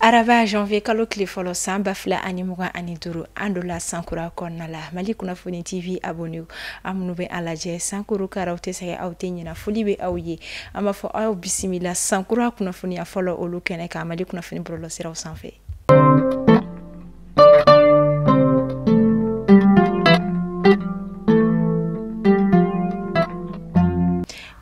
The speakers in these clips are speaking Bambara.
Araba janvier kalo tile fɔlɔ san 2025, an donna sankura kɔnɔna la. Mali Kunnafoni TV abonné, an minnu bɛ a lajɛ sankuru karaw tɛ sɛgɛn, aw tɛ ɲina, foli bɛ aw ye. An b'a fɔ aw bisimila sankura kunnafoniya fɔlɔ olu kɛnɛ kan Mali Kunnafoni bɔlɔlɔsiraw sanfɛ.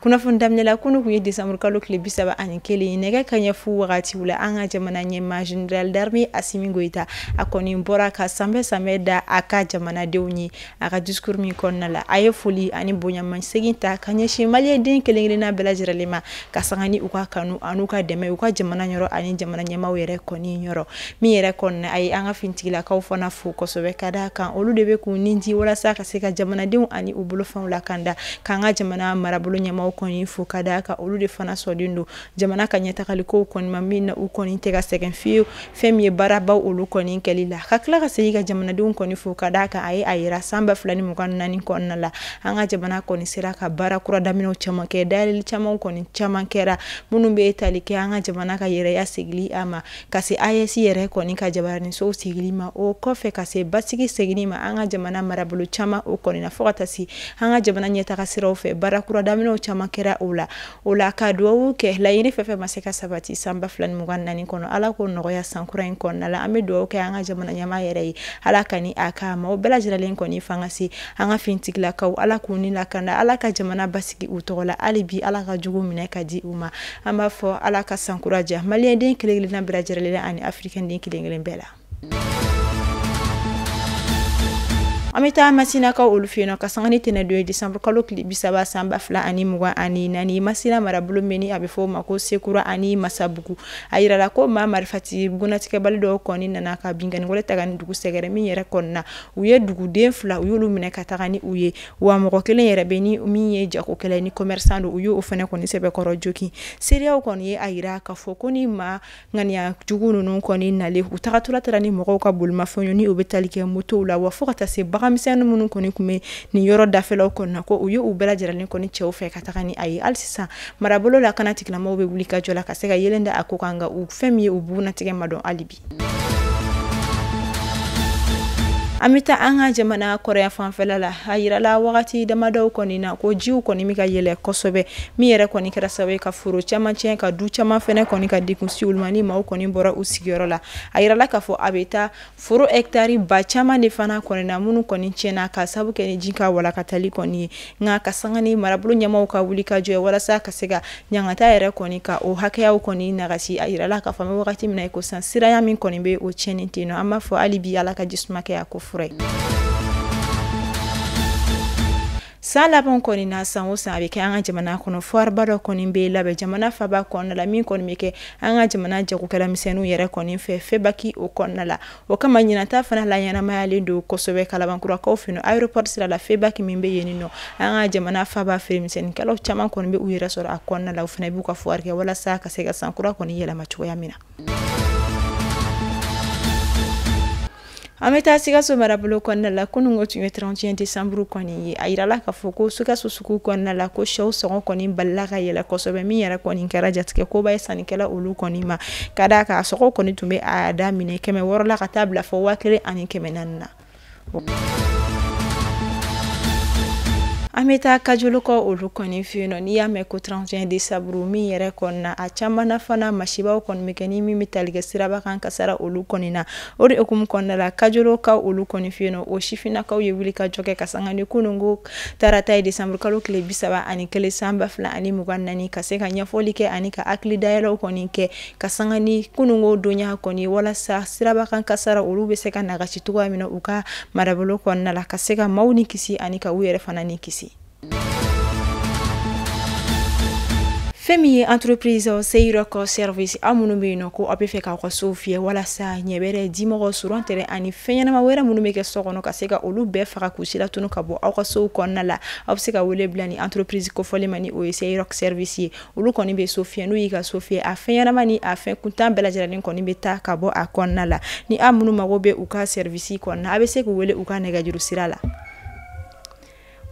Kunnafoni daminɛ kunu kun ye décembre kalo tile 31 nɛgɛ kanɲɛ fu wagati la, an ka jamana ɲɛmaa général d'armée Assimi Goïta a kɔni bɔra ka sanbɛ sanbɛ da a ka jamanadenw ye. A ka discours min kɔnɔna la, a ye foli ani bonyamasegin ta ka ɲɛsin maliyɛnden kelen kelenna bɛɛ lajɛlen ma, ka sanga ni u ka kanu an'u ka dɛmɛ u ka jamana yɔrɔ ani jamana ɲɛmaaw yɛrɛ kɔni yɔrɔ. Min yɛrɛ kɔnɔna, a ye an ka finitigilakaw fana fo kosɛbɛ, ka d'a kan olu de bɛ k'u nin di walasa ka se ka jamanadenw ani u bolofɛnw lakanda, k'an ka jamana marabolo ɲɛmaaw kɔni fo, ka d'a kan olu de fana sɔden don jamana ka ɲɛtagaliko kɔni ma, min na u kɔni tɛ ka sɛgɛn fiyewu fɛn min ye baarabaw olu kɔni kɛli la. Ka tila ka segin ka jamanadenw kɔni fo, ka d'a kan a ye a yira san 2024 kɔnɔna la, an ka jamana kɔni sera ka baara kura daminɛw caman kɛ, dayɛlɛli caman kɔni caman kɛra minnu bɛ tali kɛ an ka jamana ka yɛrɛya segili a ma, ka se AES yɛrɛ kɔni ka jabaraninsow sigili ma, o kɔfɛ ka se basigi seginni ma an ka jamana marabolo caman o kɔni na, fo ka taa se an ka jamana ɲɛtaga siraw fɛ baara kura daminɛw caman kɛra o la. O la, ka duwawu kɛ laɲini fɛn fɛn ma se ka sabati san 2024 kɔnɔ, Ala k'o nɔgɔya sankura in kɔnɔna la. An bɛ duwawu kɛ an ka jamana ɲɛmaa yɛrɛ ye, Ala ka ni a ka maaw bɛɛ lajɛlen kɔni fanga se an ka finitigilakaw, Ala k'u ni lakanda, Ala ka jamana basigi u tɔgɔ la, hali bi Ala ka jugu minɛ ka di u ma. An b'a fɔ Ala ka sankura diya maliyɛnden kelen kelenna bɛɛ lajɛlen ani afirikɛnden kelen kelen bɛɛ la. An bɛ taa Masinakaw olu fɛ yen nɔ, ka sanga ni tɛnɛndon ye décembre kalo tile 30 san 2024. Masina marabolo min ni a bɛ fɔ o ma ko Sekura ani Masabugu, a yirala ko maa marifatigi bugunnatigɛbali dɔw kɔni nana ka binkanni wale ta ka ni dugu sɛgɛrɛ, min yɛrɛ kɔnɔna u ye duguden 2 u y'olu minɛ ka taga ni u ye, wa mɔgɔ kelen yɛrɛ bɛ ni min ye jagokɛla ye ni commerçant don, u y'o fana kɔni sɛbɛkɔrɔ jogin. Seereyaw kɔni ye a yira k'a fɔ ko ni maa ŋaniya jugu ninnu kɔni nalen, u tagatɔla taara ni mɔgɔw ka bolimafɛnw ye ni u bɛ tali kɛ motow la, wa fo ka taa se baganmisɛnnin minnu kɔni tun bɛ nin yɔrɔ dafɛlaw kɔnɔna, ko u ye u bɛɛ lajɛlen kɔni cɛw fɛ ka taga ni a ye. Hali sisan marabolo la kana tigilamɔgɔw bɛ wuli ka jɔ la ka se ka yelen da a ko kan, nka u fɛn min ye u bugunnatigɛ ma dɔn hali bi. An bɛ taa an ka jamana kɔrɔya fanfɛla la. A yirala wagati damadɔw kɔni na ko jiw kɔni bɛ ka yɛlɛ kosɛbɛ, min yɛrɛ kɔni kɛra sababu ye ka foro caman tiɲɛ, ka du caman fɛnɛ kɔni ka degun si olu ma, ni maaw kɔni bɔra u sigiyɔrɔ la. A yirala k'a fɔ a bɛ taa foro hɛkitari ba caman de fana kɔni na minnu kɔni tiɲɛna ka sababu kɛ ni ji ka walakatali kɔni ye. Nka ka sanga ni marabolo ɲɛmaaw ka wuli ka jɔ ye walasa ka se ka ɲangata yɛrɛ kɔni ka o hakɛyaw kɔni nagasi, a yirala k'a fɔ an bɛ wagati min na i ko sisan siranya min kɔni bɛ o tiɲɛni ten nɔ. An b'a fɔ hali bi Ala ka jisuma kɛ a ko fura ye. San laban kɔni na, san o san a bɛ kɛ an ka jamana kɔnɔ, foireba dɔ kɔni bɛ labɛn jamana faba kɔnɔna la, min kɔni bɛ kɛ an ka jamana jagokɛla misɛnninw yɛrɛ kɔni fɛ FEBAKI o kɔnɔna la. O kama ɲinata fana la ɲɛnamayalen don kosɛbɛ Kalabankurakaw fɛ yen nɔ, aéroport sira la, FEBAKI min bɛ yen nɔ, an ka jamana faba feeremisɛnninkɛlaw caman kɔni bɛ u yɛrɛ sɔrɔ a kɔnɔna la, u fana b'u ka foire kɛ walasa ka se ka sankura kɔni yɛlɛma cogoya min na. An bɛ taa Sikaso marabolo kɔnɔna la. Kununko tun ye 31 décembre kɔni ye. A yirala k'a fɔ ko Sikaso sugu kɔnɔna la, ko sɛw sɔngɔ kɔni balila ka yɛlɛ kosɛbɛ, min yɛrɛ kɔni kɛra jatigɛ koba ye sannikɛla olu kɔni ma, ka d'a kan a sɔngɔ kɔni tun bɛ a daminɛ 600 la ka taa bila fɔ 1400 na. An bɛ taa Kajolokɔ olu kɔni fɛ yen nɔ. N'i y'a mɛn ko 31 décembre, min yɛrɛ kɔni na a caman na fana masibaw kɔni bɛ kɛ ni min bɛ tali kɛ siraba kan kasara olu kɔni na. O de hukumu kɔnɔna la, Kajolokaw olu kɔni fɛ yen nɔ, o sifinnakaw ye wuli ka jɔ kɛ ka sanga ni kununko tarata ye décembre kalo tile 31 san 2024, ka se ka ɲɛfɔli kɛ ani ka hakili dayɛlɛw kɔni kɛ ka sanga ni kununko donya kɔni, walasa siraba kan kasara olu bɛ se ka nagasi cogoya min na u ka marabolo kɔnɔna la, ka se ka maaw ni kisi ani ka u yɛrɛ fana ni kisi. Fɛn min ye entreprise Seyirɔkɔ service, aw minnu bɛ yen nɔ ko aw bɛ fɛ k'aw ka sow fiyɛ walasa ɲɛbɛrɛ, dimɔgɔ, suran tɛrɛ ani fɛn ɲɛnama wɛrɛ minnu bɛ kɛ so kɔnɔ, ka se ka olu bɛɛ faga k'u sira tunu ka bɔ aw ka sow kɔnɔna la, aw bɛ se ka wele bila ni entreprise kofɔlen ma, ni o ye Seyirɔkɔ service ye. Olu kɔni bɛ so fiyɛ, n'u y'i ka so fiyɛ, a fɛn ɲɛnama ni a fɛn kuntan bɛɛ lajɛlen kɔni bɛ taa ka bɔ a kɔnɔna la. Ni aw minnu mago bɛ u ka service kɔnɔna, a bɛ se k'u wele u ka nɛgɛjuru sira la.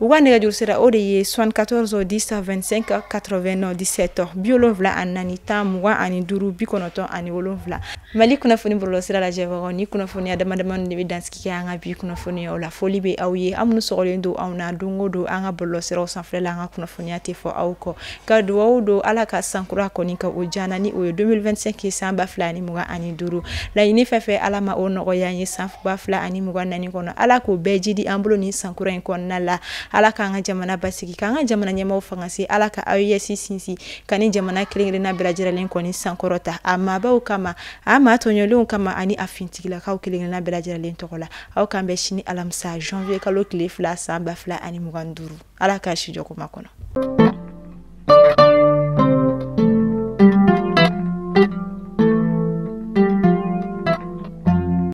U ka nɛgɛjuru sira o de ye 74 10 25 97, 74 10 25 97. Mali kunnafoni bɔlɔlɔsira lajɛbagaw, ni kunnafoniya dama damani de bɛ dansigi kɛ an ka bi kunnafoniyaw la. Foli bɛ aw ye, aw minnu sɔgɔlen don anw na don o don an ka bɔlɔlɔsiraw sanfɛla la. An ka kunnafoniya tɛ fɔ aw kɔ. Ka dugawu don Ala ka sankura kɔni ka o diya ni o ye 2025, san 2025. Laɲini fɛn fɛn, Ala ma o nɔgɔya an ye san 2024 kɔnɔ, Ala k'o bɛɛ jidi an bolo ni sankura in kɔnɔna la. Ala k'an ka jamana basigi, k'an ka jamana ɲɛmaaw fanga se, Ala ka AES sinsin, ka ni jamana kelen kelenna bɛɛ lajɛlen kɔni sankɔrɔta, a maabaw kama, a maa tɔɲɔlenw kama, ani a fintigilakaw kelen kelenna bɛɛ lajɛlen tɔgɔ la. Aw k'an bɛn sini alamisa, janvier kalo tile 2, san 2025. Ala k'a si jɔ kuma kɔnɔ.